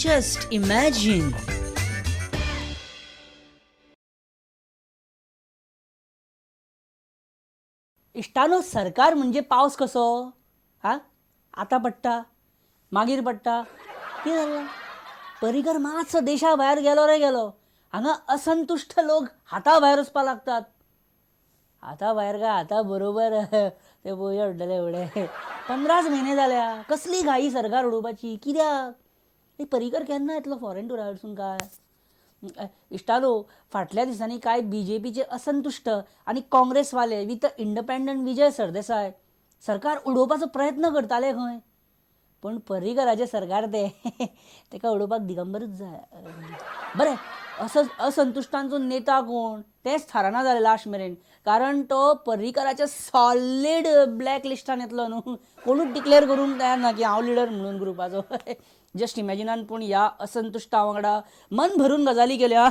Just imagine. इश्टानो, सरकार म्हणजे पावस कसो हा, आतां पडटा मागीर पडटा. कितें जालां, पर्रीकर मातसो देशा भायर गेलो रे गेलो, हांगा असंतुश्ट लोक हाता भायर वचपाक लागतात. हाता भायर काय हाता बरोबर ते पळोवया म्हणटले फुडें. 15च म्हयने जाल्या, कसली घाई सरकार उडोवपाची, कित्याक? पर्रीकर केन्ना येतलो फॉरेन टुरा वचून काय? इश्टानो, फाटल्या दिसांनी कांय बीजेपीचे असंतुश्ट आनी काँग्रेसवाले विथ इंडिपेंडंट विजय सरदेसाय सरकार उडोवपाचो प्रयत्न करताले खंय, पूण पर्रीकराचें सरकार तें ताका उडोवपाक दिगंबरूच जाय. बरें, असंतुश्टांचो नेता कोण तेंच थाराना जालें लास्ट मेरेन, कारण तो पर्रीकराच्या सॉलीड ब्लॅक लिस्टान येतलो न्हू, कोणूच डिक्लेअर करूंक तयार ना की हांव लिडर म्हणून ग्रुपाचो. जस्ट इमॅजिनान पूण ह्या असंतुश्टा वांगडा मन भरून गजाली केल्या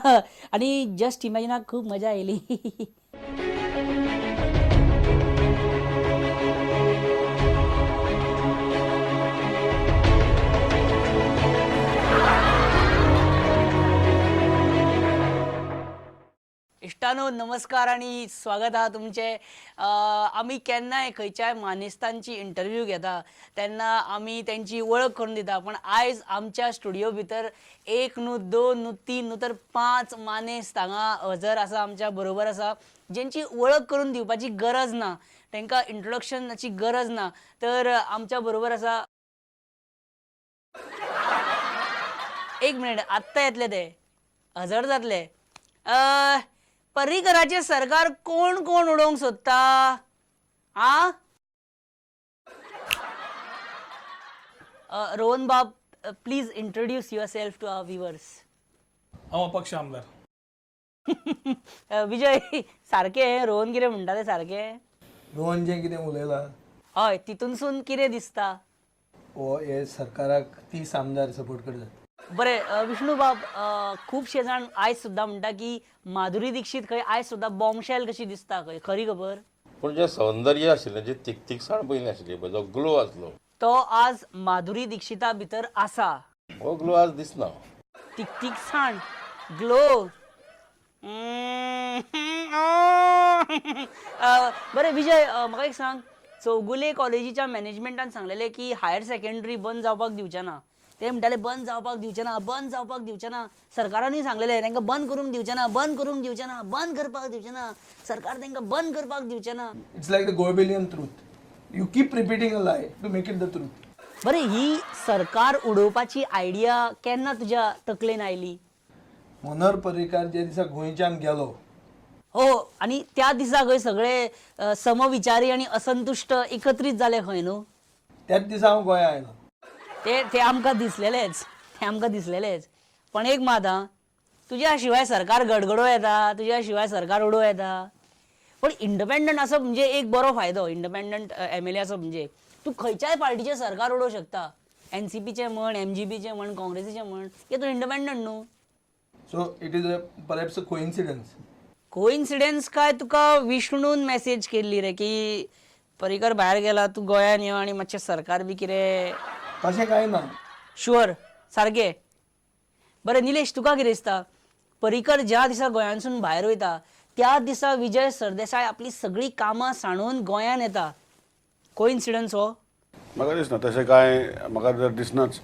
आनी जस्ट इमॅजिनाक खूब मजा आयली. इश्टानो नमस्कार आनी स्वागत आहा तुमचें. आमी केन्नाय खंयच्याय मानेस्तांची इंटरव्यू घेता तेन्ना आमी तेंची वळख करून दिता, पूण आयज आमच्या स्टुडियो भितर एक न्हू, दोन न्हू, तीन न्हू, तर 5 मानेस्त हांगा हजर आसा, आमच्या बरोबर आसा, जेंची वळख करून दिवपाची गरज ना, तांकां इंट्रोडक्शनाची गरज ना. तर आमच्या बरोबर आसा, एक मिनिट, आत्तां येतले ते, हजर जातले. पर्रीकराचें सरकार कोण कोण उडोवंक सोदता? आ रोहन बाब, please introduce yourself to our viewers. हांव अपक्ष आमदार. विजय, सारकें रोहन कितें म्हणटा तें सारकें? रोहन जें कितें उलयलां, हय, तितूनसून कितें दिसता? हो हे सरकाराक 30 आमदार सपोर्ट करतात. बरें, विष्णू बाब, खुबशे जाण आयज सुद्दां म्हणटा की माधुरी दीक्षित खंय आयज सुद्दां बॉम्बशेल कशी दिसता खंय, खरी खबर? पूण जें सौंदर्य आशिल्लें, जी तिकतिकसाण पयलीं आशिल्ली पळय, जो ग्लो आसलो तो आज माधुरी दीक्षिता भितर आसा. हो ग्लो आज दिसना. तिकतिकसाण, ग्लो. बरें विजय, म्हाका एक सांग, चौगुले कॉलेजीच्या मॅनेजमेंटान सांगलेलें की हायर सेकंडरी बंद जावपाक दिवचें ना, ते म्हणटाले बंद जावपाक दिवचें ना, बंद जावपाक दिवचें ना. सरकारानूय सांगलेलें तांकां बंद करूंक दिवचें ना, बंद करूंक दिवचें ना, बंद करपाक दिवचें ना, सरकार तांकां बंद करपाक दिवचें ना. It's like the Goebbelian truth, you keep repeating a lie to make it the truth. बरें, ही सरकार उडोवपाची आयडिया केन्ना तुज्या तकलेन आयली? मनोहर पर्रीकार ज्या दिसा गोंयच्यान गेलो, हो, आनी त्या दिसा खंय सगळे समविचारी आनी असंतुश्ट एकत्रीत जाले खंय न्हू? त्याच दिसा हांव गोंया आयलो. ते ते आमकां दिसलेलेच, ते आमकां दिसलेलेच. पण एक मात आं, तुज्या शिवाय सरकार गडगडो येता, तुज्या शिवाय सरकार उडोवं येता. पण इंडिपेंडंट आसप म्हणजे एक बरो फायदो, इंडिपेंडंट एम एल ए आसप म्हणजे तूं खंयच्याय पार्टीचें सरकार उडोवंक शकता, एनसीपीचें म्हण, एमजीपीचें म्हण, काँग्रेसीचें म्हण, कित्याक तूं इंडिपेंडंट न्हू. So it is a perhaps a coincidence. Coincidence काय तुका विष्णून मॅसेज केल्ली रे की पर्रीकर भायर गेला, तूं गोंयान यो आनी मातशें सरकार बी कितें? तशें कांय ना. शुअर, सारकें. बरें निलेश, तुका कितें दिसता, पर्रीकर ज्या दिसा गोंयांसून भायर वयता त्या दिसा विजय सरदेसाय आपली सगळीं कामां सांडून गोंयान येता, कोइन्सिडन्स हो? म्हाका दिसना तशें कांय, म्हाका तर दिसनाच.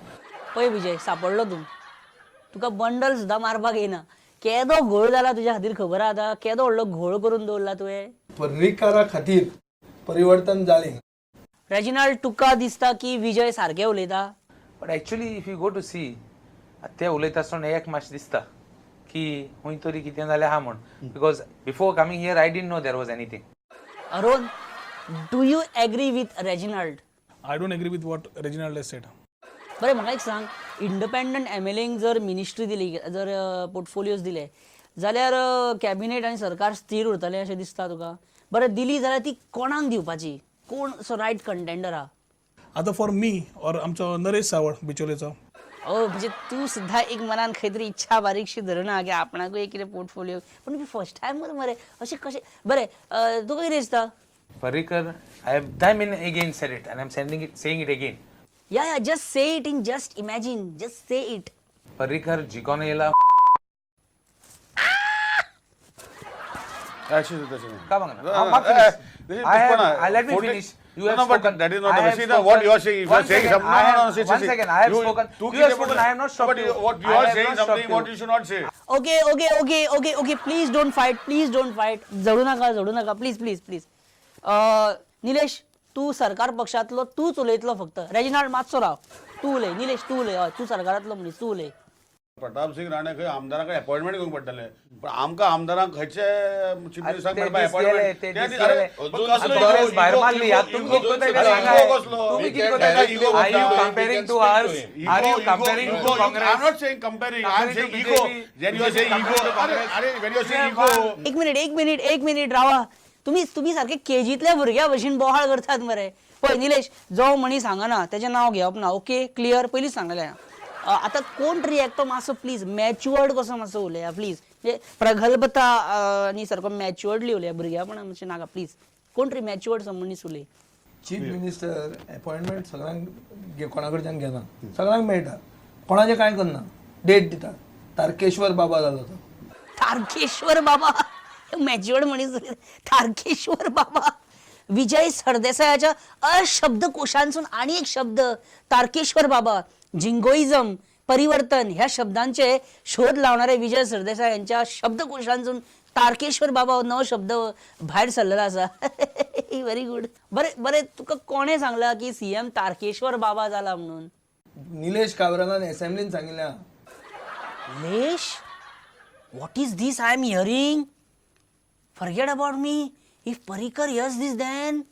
पळय विजय, सांपडलो तूं, तुका बंडल सुद्दां मारपाक येयना. केदो घोळ जाला तुज्या खातीर खबर आहा आतां, केदो व्हडलो घोळ करून दवरला तुवें. पर्रीकारा खातीर परिवर्तन जालें. रेजिनाल्ड, तुका दिसता की विजय सारकें उलयता? But actually if you go to see, ते उलयता आसतना एक मातशें दिसता की खंय तरी कितें जालें आहा म्हूण, because before coming here I didn't know there was anything. Aron, do you agree with Reginald? I don't agree with what Reginald has said. बरें, म्हाका एक सांग, इंडिपेंडंट एम एल एंक जर मिनिस्ट्री दिली, जर पोर्टफोलियोज दिले जाल्यार कॅबिनेट आनी सरकार स्थीर उरतलें अशें दिसता तुका? बरें, दिली जाल्यार ती कोणाक दिवपाची, कोण असो रायट कंटेंडर आहा? आतां फॉर मी ऑर आमचो नरेश सावळ बिचोलेचो. ओ, म्हणजे तूं सुद्दां एक मनान खंय तरी इच्छा बारीकशी धरना की आपणाकूय एक कितें पोर्टफोलियो, पूण फर्स्ट टायमर मरे, अशें कशें? बरें, तुका कितें दिसता? Parrikar, I have time and again said it and I am sending it, saying it again. Yeah yeah, just say it in just imagine, just say it. Parrikar जिकोन येयला. अशें तशें ना. का बघ ना. No, हांव no, म्हाका eh, finish. this is I have- Pushpana. I let me 40 finish. You No, have no, but spoken. that is not I the have see, now what spoken. you are saying, if you One are saying second, something, I no, no, no, have- see, see, One see. second, I have You- spoken. तू You have कितें spoken, I have not stopped But you. what you I are have saying not stopped something what you. you should not say. Okay okay okay okay okay, please don't fight, please don't fight. जडू नका, जडू नका, please please please. Nilesh, तू सरकार पक्षातलो, तूच उलयतलो फक्त. Reginald मातसो राव, तूं उलय. निलेश, तूं उलय. हय, तूं सरकारांतलो मनीस, तूं उलय. प्रताप सिंग राणे खंय आमदारांक अपॉइंटमेंट घेवंक पडटलें, पण आमकां आमदारांक खंयचे चीफ अरे मिनिस्टराक ते मेळपा दीस गेले, अपॉइंटमेंट. ते दीस गेले. दोरेस भायर मारली. आता तुम्ही कितें करताय ते सांगाय. तुम्ही कितें करताय? Are you comparing to us? Are you comparing to Congress? I am not saying comparing, I am Comparing to saying ego. BJP? When you are saying Comparing ego, to अरे Congress? अरे, when you are saying We have ego, एक minute, एक minute, एक minute रावा. तुम्ही तुम्ही सारखे केजीतल्या भुरग्या भशेन बोहाळ करतात मरे. पळय निलेश, जो मनीस सांगना तेजें नांव घेवप ना. Okay, clear? पयलींच सांगलें. आतां कोण तरी एकटो मातसो प्लीज मॅच्युअर्ड कसो मातसो उलया प्लीज. म्हणजे प्रगल्भता आनी सारको मॅच्युअर्डली उलया, भुरग्यापणा मातशें नाका प्लीज. कोण तरी मॅच्युअर्ड सो मनीस उलय. चीफ मिनिस्टर अपॉइंटमेंट सगळ्यांक कोणा कडच्यान घेना, सगळ्यांक मेळटा, कोणाचें कांय करना, डेट दिता. तारकेश्वर बाबा जालो तो. तारकेश्वर बाबा, मॅच्युअर्ड मनीस उलयता. तारकेश्वर बाबा, विजय सरदेसायाच्या अशब्दकोशांसून आणि एक शब्द तारकेश्वर बाबा. जिंगोइझम, परिवर्तन ह्या शब्दांचे शोध लावणारे विजय सरदेसाय यांच्या शब्दकोशांसून तारकेश्वर बाबा हो नवो शब्द भायर सरलेलो आसा. Very good. बरें बरें, तुका कोणें सांगलां की सी एम तारकेश्वर बाबा जाला म्हणून? निलेश काब्रालान एसेंब्लीन सांगिल्लें आहा. Nilesh, what is this I am hearing? Forget about me. If Parrikar hears this then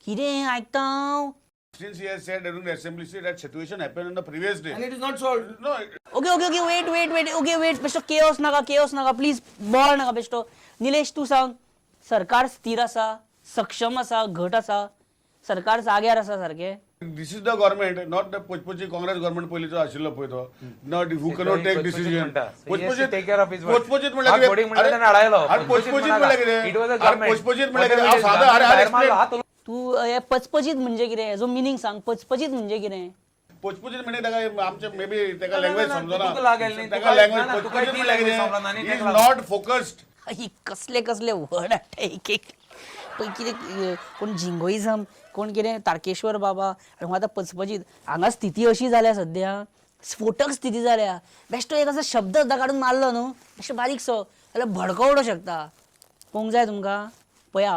कितें आयकता हांव? Since he has said during the assembly, see that situation happened on the previous day. And it is not solved. No, okay okay okay, wait wait wait, okay wait. बेश्टो chaos नाका, chaos नाका please, बोवाळ नाका बेश्टो. निलेश, तूं सांग, सरकार स्थिर आसा, सक्षम आसा, घट आसा, सरकार जाग्यार आसा सारकें? This is the government, not the पोचपोची काँग्रेस गव्हर्नमेंट पयलींचो आशिल्लो पळय तो, not who cannot take decision. So he has to take care of his work. पोचपोचीत म्हणल्यार हात कितें? बोडीक म्हणल्यार ताणें अडायलो. अरे पोचपोचीत म्हणल्यार कितें? It was a अरे government. पोचपोचीत म्हणल्यार कितें? Whatever it is, हांव सादो, अरे अरे भायर मारलो, explain. हात तूं हें पचपचीत म्हणजे कितें हेजो मिनींग सांग. पचपचीत म्हणजे कितें? पोचपोचीत म्हणजे ताका आमचे मे बी ताका ना, लँग्वेज ना, समजना. तुका लागेल न्ही, ताका तुका- लँग्वेज ना, ना, तुका पोचपोचीत ती म्हणल्यार language समजना न्ही, कितें? ताका is लागून. Not focused. ही कसले कसले वर्ड हाडटा एक एक. पळय कितें, कोण जिंगोइझम, कोण कितें तारकेश्वर बाबा, आनी आतां पचपचीत. हांगा स्थिती अशी जाल्या सद्या, स्फोटक स्थिती जाल्या. बेश्टो एक असो शब्द सुद्दां काडून मारलो न्हू बेश्टो बारीकसो जाल्यार भडको उडोवंक शकता. पळोवंक जाय तुमकां? पळया,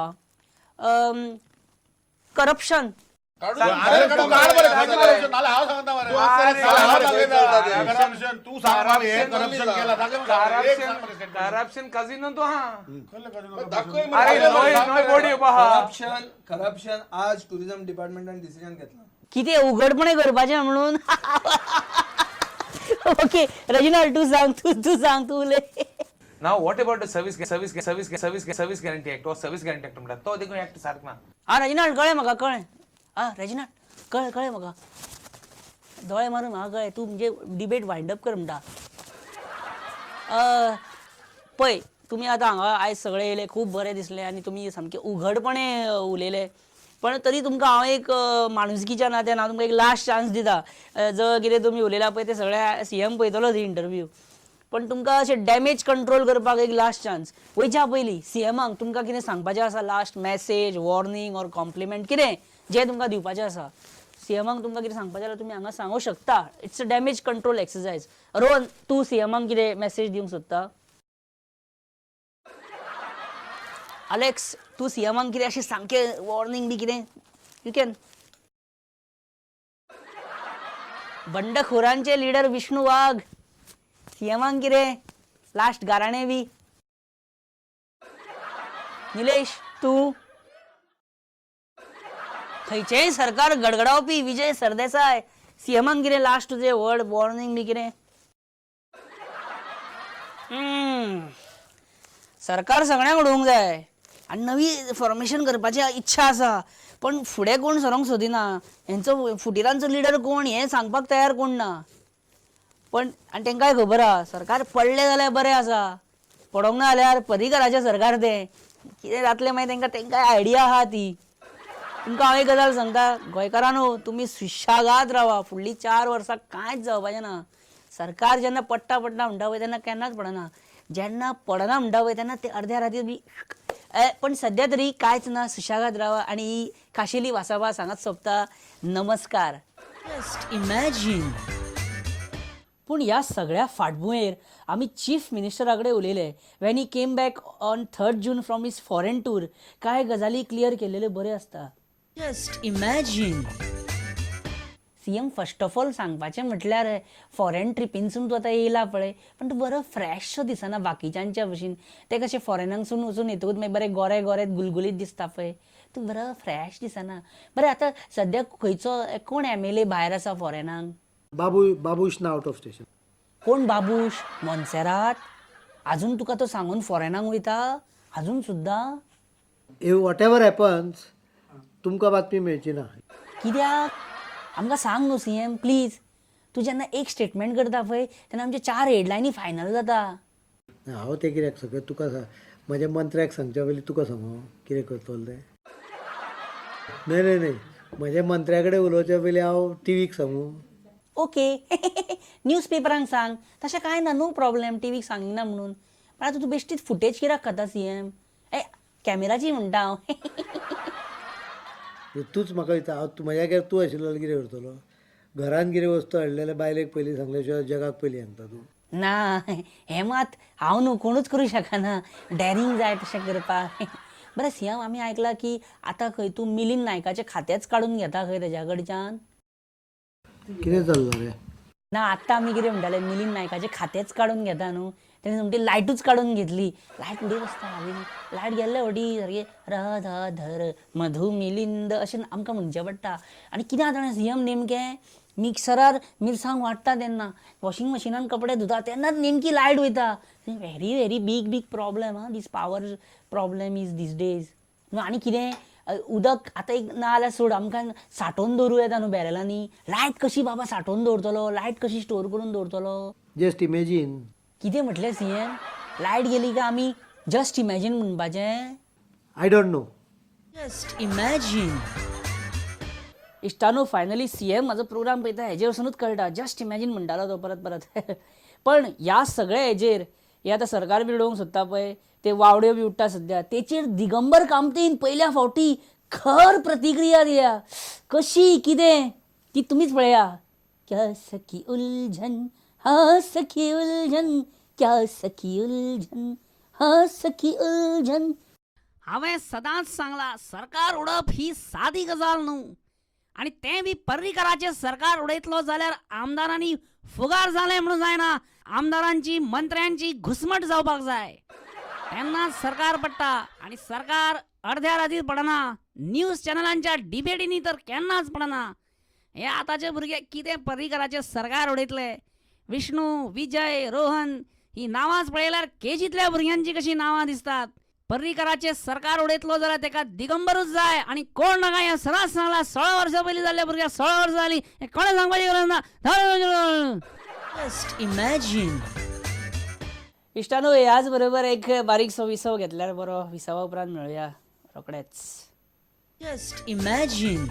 करप्शन. अरे तू काढ बरं, खंयचें corruption? नाल्यार हांव सांगता मरे. अरे, हांव अरे, सांगता. अरे, Corruption, तूं सांग मरे, हे corruption केला, दाखय मरे. एक सांग मरे statement. Corruption casino तो हा. कसलें casino corruption? अरे नोय नोय बोडी उबा हा. करप्शन करप्शन आज टुरिझम डिपार्टमेंटान डिसिजन घेतला. कितें उघडपणे करपाचें म्हणून. ओके रेजिनाल्ड, तूं सांग, तूं तूं सांग, तूं उलय. Now what about the service service service service service guarantee act or service guarantee act म्हणटा तो देखून ऍक्ट सारको ना. आं रेजिनाल्ड, कळ्ळें म्हाका, कळ्ळें. आं रेजिनाल्ड, कळ्ळें, कळ्ळें म्हाका. दोळे मारून म्हाका कळ्ळें, तूं म्हणजे डिबेट वायंड अप कर म्हणटा. पळय, तुमी आतां हांगा आयज सगळे येयले, खूब बरें दिसलें आनी तुमी सामकें उघडपणे उलयले. पण तरी तुमकां हांव एक माणुसकीच्या नात्यान हांव तुमकां एक लास्ट चान्स दिता. जो कितें तुमी उलयला पळय तें सगळें सी एम पळयतलोच ही इंटरव्यू, पण तुमकां अशें डॅमेज कंट्रोल करपाक एक लास्ट चान्स. वयच्या पयलीं सी एमाक तुमकां कितें सांगपाचें आसा, last message, warning or compliment, कितें जें तुमकां दिवपाचें आसा सी एमाक, तुमकां कितें सांगपाचें जाल्यार तुमी हांगा सांगूंक शकता. It's a damage control exercise. Rohan, तूं सी एमाक कितें मॅसेज दिवंक सोदता? अलेक्स, तूं सी एमाक कितें अशें सामकें वॉर्निंग बी कितें? You can. बंडखोरांचे लिडर विष्णू वाघ, सी एमाक कितें लास्ट गाराणें बी? निलेश, तूं? खंयचेंय सरकार गडगडावपी विजय सरदेसाय, सी एमाक कितें लास्ट तुजें वर्ड, वॉर्निंग बी कितें? सरकार सगळ्यांक उडोवंक जाय आनी नवी फॉर्मेशन करपाची इच्छा आसा, पण फुडें कोण सरोंक सोदिना. हेंचो फुटिरांचो लिडर कोण हें सांगपाक तयार कोण ना. पण आनी तांकांय खबर आहा, सरकार पडलें जाल्यार बरें आसा, पडोंक ना जाल्यार पर्रीकराचें सरकार तें कितें जातलें मागीर तांकां, तांकांय आयडिया आहा ती. तुमकां हांव एक गजाल सांगता गोंयकारांनो, तुमी सुशेगाद रावा. फुडलीं 4 वर्सां कांयच जावपाचें ना. सरकार जेन्ना पडटा पडटा म्हणटा पळय तेन्ना केन्नाच पडना, जेन्ना पडना म्हणटा पळय तेन्ना ते अर्द्या राती बी. पण सध्या तरी कांयच ना, सुशेगाद रावा आनी ही खाशेली वासाभास हांगाच सोंपता. नमस्कार. Just imagine. पूण ह्या सगळ्या फाटभुंयेर आमी चीफ मिनिस्टरा कडेन उलयले when he came back on 3 June from his foreign tour. कांय गजाली क्लियर केलेल्यो बऱ्यो आसता. Just imagine. CM, first of all सांगपाचें म्हटल्यार फॉरेन ट्रिपीनसून तूं आतां येयला पळय, पण तूं बरो फ्रेश सो दिसना बाकीच्यांच्या भशेन. ते कशे फॉरेनाकसून वचून येतकूच मागीर बरे गोरे गोरे गुलगुलीत दिसता पळय, तूं बरो फ्रेश दिसना. बरें, आतां सद्याक खंयचो कोण एमएलए भायर आसा फॉरेनाक? बाबूश ना, आउट ऑफ स्टेशन. कोण बाबूश? मोन्सेरात? अजून तुका तो सांगून फॉरेनाक वयता अजून सुद्दां? What ever happens, तुमकां बातमी मेळची ना. कित्याक? आमकां सांग न्हू सीएम, प्लीज. तूं जेन्ना एक स्टेटमेंट करता पळय तेन्ना आमचे चार हेडलायनी फायनल जाता. हांव तें कित्याक सगळें तुका म्हज्या मंत्र्याक सांगच्या पयलीं तुका सांगू कितें करतलो तें? न्हय न्हय न्हय, म्हज्या मंत्र्या कडेन उलोवच्या पयलीं हांव टिवीक सांगू? ओके, न्यूज पेपरांक सांग. तशें कांय ना, नो प्रॉब्लेम टिवीक सांगिना म्हणून. पण आतां तूं बेश्टीच फुटेज कित्याक खाता सीएम? ए, कॅमेराची म्हणटा हांव. तूंच म्हाका विचार, हांव म्हज्या जाग्यार तूं आशिल्लो जाल्यार कितें करतलो? घरान कितें वस्तू हाडले जाल्यार बायलेक पयलीं सांगले शिवाय जगाक पयलीं सांगता तूं? ना, हें मात हांव न्हू, कोणूच करूं शकना. डॅरींग जाय तशें करपाक. बरें सीएम, आमी आयकलां की आतां खंय तूं मिलींद नायकाचें खातेंच काडून घेता खंय तेज्या कडच्यान. कितें चल्लां रे? ना, आत्तां आमी कितें म्हणटाले, मिलींद नायकाचें खातेंच काडून घेता न्हू, तेणें सोमती लायटूच काडून घेतली. लायट उडयत आसता. लायट गेल्ले फावटी सारकें राधा धर मधू मिलिंद अशें आमकां म्हणचें पडटा. आनी कितें जाता सीएम, नेमकें मिक्सरार मिरसांग वांट्टा तेन्ना, वॉशिंग मशिनान कपडे धुता तेन्नाच नेमकी लायट वयता. Very very big big problem आं, this power problem is these days. न्हू, आनी कितें, उदक आतां एक ना जाल्यार सोड, आमकां सांठोवन दवरूं येता न्हू बॅरलांनी. लायट कशी बाबा सांठोवन दवरतलो? लायट कशी स्टोर करून दवरतलो? Just imagine. कितें म्हटलें सीएम? लायट गेली काय आमी जस्ट इमॅजीन म्हणपाचें? I don't know. Just imagine. इश्टानो, finally CM म्हाजो प्रोग्राम पळयता हेजेर वसुनूच कळटा. जस्ट इमॅजीन म्हणटालो तो परत परत. पण ह्या सगळ्या हेजेर, हे आतां सरकार बी उडोवंक सोदता पळय, ते वावड्यो बी उडटा सद्या, तेचेर दिगंबर कामतीन पयल्या फावटी खर प्रतिक्रिया दिल्या. कशी कितें ती तुमीच पळया. क्या सखी उलझन, हा सखी उलझन, क्या सखी उलझन, हा सखी उलझन. हांवें सदांच सांगलां, सरकार उडप ही सादी गजाल न्हू आनी तें बी पर्रीकराचें सरकार उडयतलो जाल्यार आमदारांनी फुगार जालें म्हणून जायना, आमदारांची मंत्र्यांची घुसमट जावपाक जाय, तेन्नाच सरकार पडटा. आनी सरकार अर्द्या रातीर पडना, न्यूज चॅनलांच्या डिबेटींनी तर केन्नाच पडना. हे आतांचे भुरगे कितें पर्रीकराचें सरकार उडयतले? विष्णू, विजय, रोहन ही नांवांच पळयल्यार केजींतल्या भुरग्यांची कशीं नांवां दिसतात. पर्रीकराचें सरकार उडयतलो जाल्यार तेका दिगंबरूच जाय आनी कोण नाका, हें सदांच सांगलां. 16 वर्सां पयलीं जाल्ल्या भुरग्याक 16 वर्सां जालीं हें कोणें सांगपाची गरज ना. Just imagine. इश्टानो, ह्याच बरोबर एक बारीकसो विसव घेतल्यार बरो. विसवा उपरांत मेळुया रोखडेच. Just imagine.